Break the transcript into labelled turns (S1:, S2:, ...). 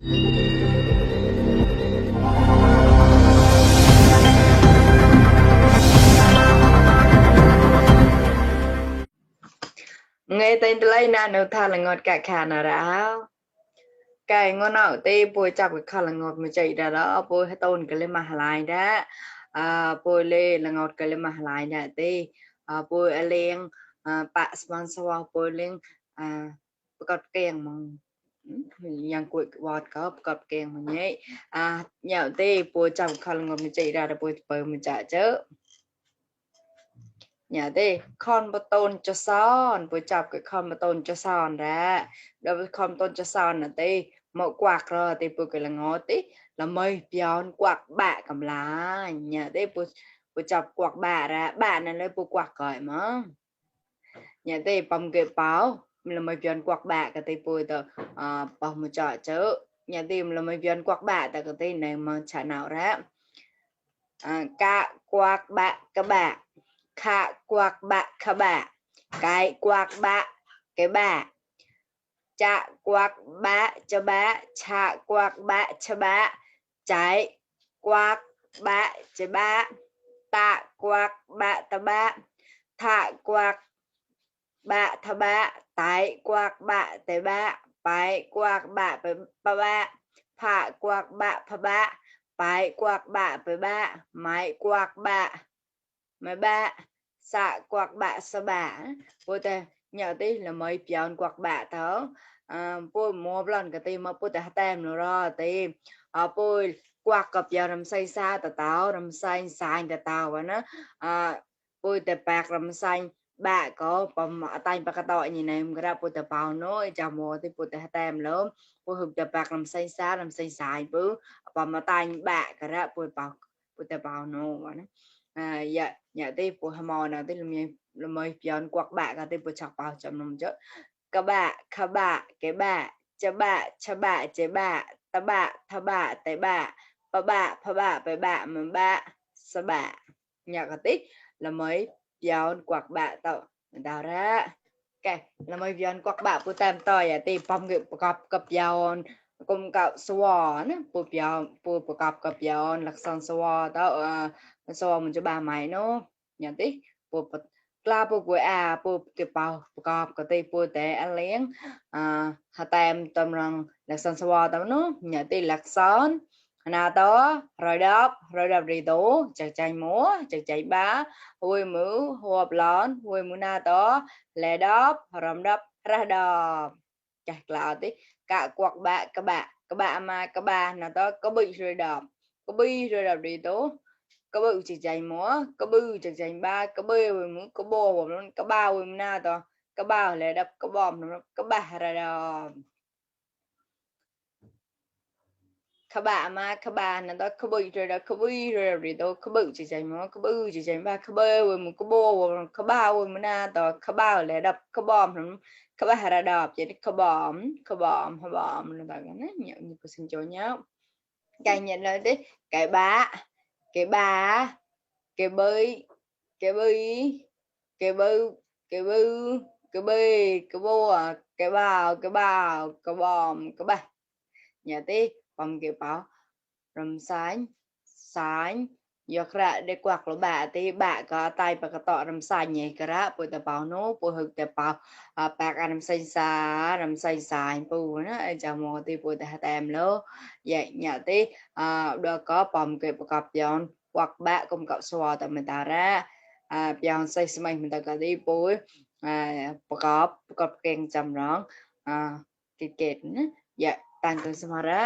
S1: Nghe tên lấy na nấu tha là ngọt cả khả nào đó cái ngon nào tê bôi chọc cái khả là ngọt mà chạy ra đó bôi hay tôn cái lên mà lại đó bôi lên là ngọt cái lên mà lại nè tê bôi lên bạ sponsor bôi lên cọt kèn mong yang quậy bọt có cọt kèn mà nhé nhậu tê bôi chọc khả là ngọt mà chạy ra đó bôi bơi mà chạy chứ nhà đi con bê tôn cho son buổi chọc cái con bê tôn cho son ra đối với con tôn cho son là tí một quạt rồi thì buổi cái là ngó tí là mây pion quạt bạ cầm lá nhà đi buổi chọc quạt bạ ra bạ này lấy buổi quạt cởi mà nhà đi bông cái báo là mây pion quạt bạ cái tí buổi tờ bông một trò chứ nhà đi là mây pion quạt bạ tại cái tí này mà chả nào ra cả quạt bạ các bạn khạ quạc bạ khả bạ cái quạc bạ cái bạ chạ quạc bạ cho bạ chạ quạc bạ cho bạ trái quạc bạ cho bạ tạ quạc bạ ta bạ thạ quạc bạ thà bạ tái quạc bạ tế bạ bái quạc bạ bà bạ phạ quạc bạ phà bạ bái quạc bạ với bạ máy quạc bạ mấy bạ xạ quạc bạ sa bạ vô tè nhờ tí là mấy pion quạc bạ thở vô mua lần cái tí mà vô tè tem nữa rồi tí vô quạc cặp giờ làm say xa tà tao làm say xài tà tao và nó vô tè bạc làm xanh bạ có bầm mỏ tay bạc cái tỏi như này cái ra vô tè bao nó chào mùa thì vô tè tem lớn vô hụt tè bạc làm say xa làm say xài bữa bầm mỏ tay bạ cái ra vô tè bao nó và nó dạ dạ tí phụ hàm mò nào tí là mới pion quạc bạ cả tí phụ chọc bao chấm nằm chứ các bạ khá bạ cái bạ cha bạ chế bạ ta bạ tha bạ tế bạ bà bạ phà bạ bè bạ mà bạ sa bạ nhà cả tí là mới pion quạc bạ tạo đào ra cái là mới pion quạc bạ phụ tam tỏi à tí phong nghiệp cặp pion cùng cậu sword phụ pion phụ cặp pion lạc son sword tạo so mình cho bà mày nó nhận tí bộ la bộ của bộ tiệp bào cọp cái tây bộ tệ ăn lén hà tem tâm rằng là son so tao nó nhận tí lạc son nào đó rồi đập đi tố chặt chạy múa chặt chạy bá vui mũ hộp lón vui mũ na đó lẹ đóp rầm đắp ra đò chặt lại tí cả quạt bạ các bạn mà các bà nào đó có bị rồi đập đi tố có bự chỉ dành múa có bự chỉ dành ba có bê với muốn có bò luôn có bao với na to có bao là đập có bom có bà ra đó các bạn mà các bạn nó có bự rồi đó có bự rồi thì tôi có bự chỉ dành múa có bự chỉ dành ba có bê với muốn có bò có bao với na to có bao là đập có bom có bà ra đó vậy có bom là bạn nó nhận như của xin cho nhau cái nhận là đấy cái bà cái bơi cái bơi cái bư cái bư cái bê cái bô cái bom cái ba nhà tí bom cái bảo rầm sánh giọt ra để quạt lỗ bà tí bà có tay bà có tọ rầm sánh nhảy cái ra bùi tà bảo nó bùi hực tà bảo bạc rầm sánh sánh bùi nó chào mùa tí bùi tà tèm lô vậy nhà tí đó có bom cái cặp dọn hoặc bạc cùng cậu xòa tà mình ta ra pion say mình ta có đi bùiประกอบแกงจำร้องเกตๆนะอย่าต่างกันสมาระ